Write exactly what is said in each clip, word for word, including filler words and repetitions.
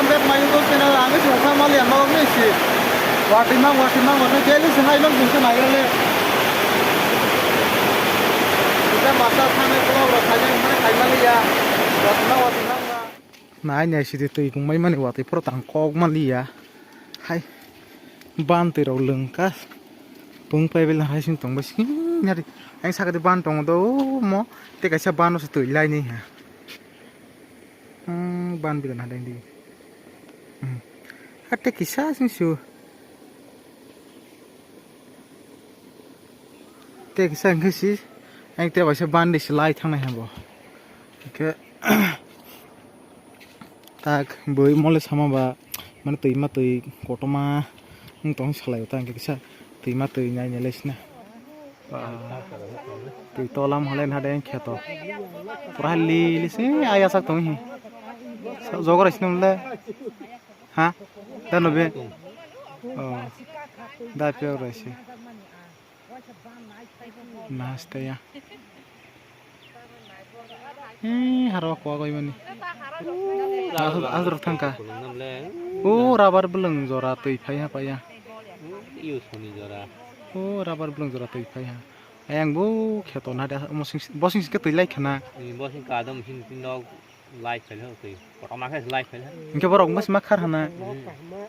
Bek mai ko channel ang se hokha mali ang nok ni si. Wati mang, wati mang, wati daily se hai mang se mai le. Kita masa thane ko ro khai mang khai mali ya. Wati mang, wati mang. Nai nai sidi twi kung mai mani watwi phoro tang kok man liya. Hai. Ban twi rok lwng ka. Pung pai bela hai sing tong bai sing nari. Ang sakati ban tong do mo. Te kaisa ban se twi lai ni ha. Hmm, ban bidan ha deng di. Hmm. Ate kisa sing su. Te kisa hwnkhe si, ang te waisa bandi se lai thangnai hwnba. Hwnkhe, tak bui mole sama ba, mane twi ma twi kotorma wng tong salai o, ta hwnkhe kisa twi ma twi nai nai lai sina. Ba, twi tola ma halai na de kheto. Pura li li se aya sak tong hi. Sa-, jogo rai sina mole. Ha? Dano be? Oh. Da pyo raisi. Nasta ya. Eh, haro kwa goi mani. Asur, asur thangka. Oh, rabar beleng jora twi phai ha paya. Iyo soni jora. Oh, rabar beleng jora twi phai ha. Ayang bo kheto na de, bosing, bosing ke twi lai khana. Bosing ka dam hin tin dog. Lai khailha twi. Kotorma khe lai khailha. Hwnkhe borok wngma se ma khar hana.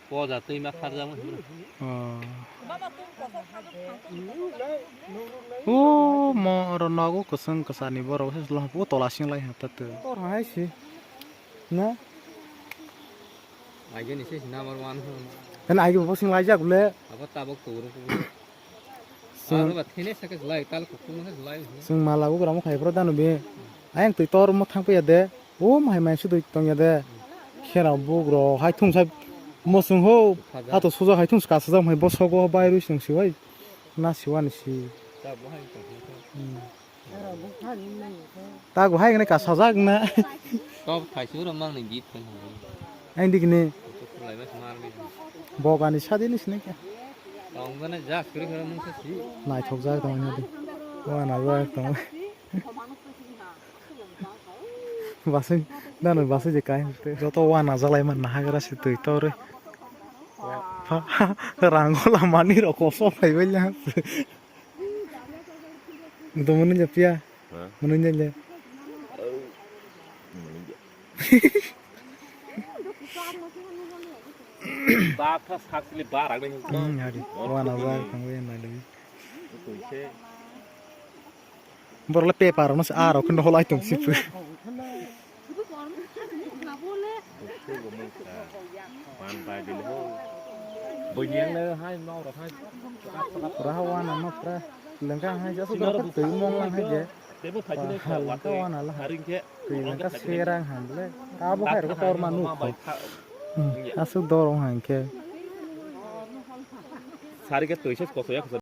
Poja twi ma kharjak wngkha. Oh. O mo oro nogo kwchwng kwcharni borok se o tola sing lai ha ta twi. Tor hai se. Na? Aigeni se number one. Kan aigi bo sing laijak le. Abo tabok toro. Chwng, aro ba thene sa khe slai, tal kuphur ma khe slai. Chwng mala ugra mo khai phro dano be. Ayang twi tor mo thang paiya de. O mai mai su twi tong ya de. Khera bugro hai thung sai mo chwng ho. Hato suja hai thung ska sajak mai bo sogo bai rwi chwng si bai. Na siwani si. Hmm. Tago hai gane ka sajak na. Top thai su ro mang ni git phai. Ang dik ni. Lai bas mar ni. Bok ani sadi ni sini kya. Tong gane ja suri suri mung sa si. Nai thok jak tong ni di. Wa na wa tong. Basai, dano basai je kai. Joto wa na jalai man na hagra si twi tor. Rangola mani ro koso phai bai ya. Mudo munu ja pia. Ha? Munu ja le. Ba kha sakli ba rang ni. Hmm, hari. Wana ba kang we na le. Borok le paper no se aro khendo holai tong si pu. Pura wana no pura lengka hai jasu dor twi mong lang hai je. Lengka wana la. Twi lengka serang han le. Abo hai ro tor ma nuk. Hmm, asuk dor ong han khe. Sari khe twi se koso ya koso.